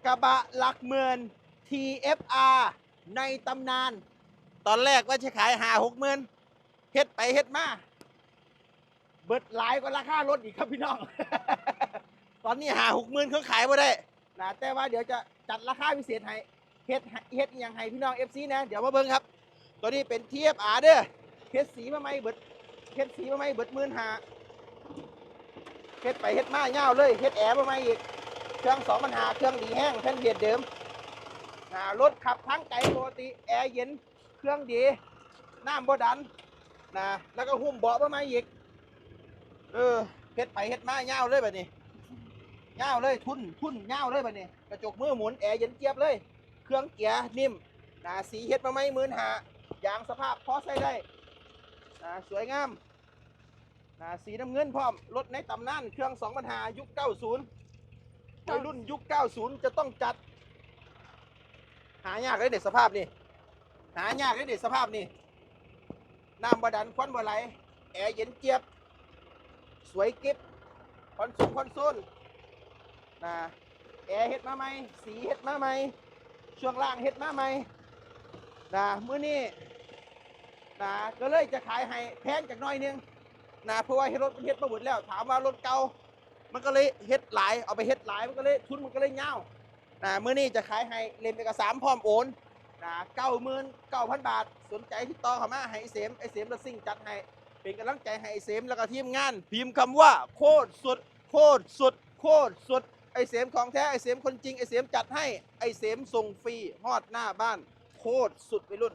ກະບະຫຼັກໝື່ນ ທີເອັຟອາ ໃນຕຳນານ. ຕອນແລກວ່າຊິຂາຍຫ້າຫົກໝື່ນ ເຮັດໄປເຮັດມາ ເບິດຫຼາຍກວ່າລາຄາລົດອີກຄັບພີ່ນ້ອງ. ຕອນນີ້ຫ້າຫົກໝື່ນເຂົາຂາຍບໍ່ໄດ້ນະ ແຕ່ວ່າດຽວຈະຈັດລາຄາພິເສດໃຫ້. ເຮັດ ເຮັດອີ່ຫຍັງໃຫ້ພີ່ນ້ອງເອັຟຊີແດ່ ດຽວມາເບິ່ງຄັບ. ຕົວນີ້ເປັນ ທີເອັຟອາ ເດີ ເຮັດສີມາໃໝ່ເບິດ ເຮັດສີມາໃໝ່ເບິດ ໝື່ນຫ້າ. ເຮັດໄປເຮັດມາຍາວເລີຍ ເຮັດແອມາໃໝ່ອີກ. ເຄື່ອງສອງພັນຫ້າ ເຄື່ອງດີແຮງ ແຜ່ນເບດເດີມນະ. ລົດຂັບທາງໄກປົກກະຕິ ແອເຢັນ ເຄື່ອງດີ ນ້ຳບໍ່ດັນນະ ແລ້ວກໍຫຸ້ມເບາະມາໃໝ່ອີກ. ເອີ ເຮັດໄປເຮັດມາຍາວເລີຍບາດນີ້ ຍາວເລີຍ ທຸນ ທຸນຍາວເລີຍບາດນີ້. ກະຈົກມືໝູນ ແອເຢັນຈຽບເລີຍ ເຄື່ອງເກຍນິ້ມນະ. ສີເຮັດມາໃໝ່ ໝື່ນຫ້າ ຢາງສະພາບພໍໃຊ້ໄດ້ນະ ສວຍງາມນະ ສີນ້ຳເງິນພ້ອມ. ລົດໃນຕຳນານ ເຄື່ອງສອງພັນຫ້າ ຍຸກເກົ້າສິບ ໄວລຸ້ນຍຸກເກົ້າສິບຈະຕ້ອງຈັດ. ຫາຍາກເດ້ເດ ສະພາບນີ້ ຫາຍາກເດ້ເດ ສະພາບນີ້. ນ້ຳບໍ່ດັນ ຄວັນບໍ່ໄຫຼ ແອເຢັນຈຽບ ສວຍກິບ ຄອນໂຊນ ຄອນໂຊນນະ. ແອເຮັດມາໃໝ່ ສີເຮັດມາໃໝ່ ຊ່ວງລ່າງເຮັດມາໃໝ່ນະ. ມື້ນີ້ນະ ກໍເລີຍຈະຂາຍໃຫ້ແພງຈັກໜ້ອຍໜຶ່ງນະ ເພາະວ່າເຮັດ ລົດມັນເຮັດມາເບິດແລ້ວ. ຖາມວ່າລົດເກົ່າ ມັນກໍເລີຍເຮັດຫຼາຍ ເອົາໄປເຮັດຫຼາຍ ມັນກໍເລີຍ ທຶນມັນກໍເລີຍຍາວນະ. ມື້ນີ້ຈະຂາຍໃຫ້ເຫຼັ້ມເອກະສານພ້ອມໂອນນະ ເກົ້າໝື່ນເກົ້າພັນບາດ. ສົນໃຈຕິດຕໍ່ເຂົ້າມາຫາອ້າຍເສມ ອ້າຍເສມລົດຊິງຈັດໃຫ້. ເປັນກຳລັງໃຈໃຫ້ອ້າຍເສມ ແລ້ວກໍທີມງານ ພິມຄຳວ່າ ໂຄດສຸດ ໂຄດສຸດ ໂຄດສຸດ. ອ້າຍເສມຂອງແທ້ ອ້າຍເສມຄົນຈິງ ອ້າຍເສມຈັດໃຫ້ ອ້າຍເສມສົ່ງຟຣີຮອດໜ້າບ້ານ. ໂຄດສຸດ ໄວລຸ້ນ.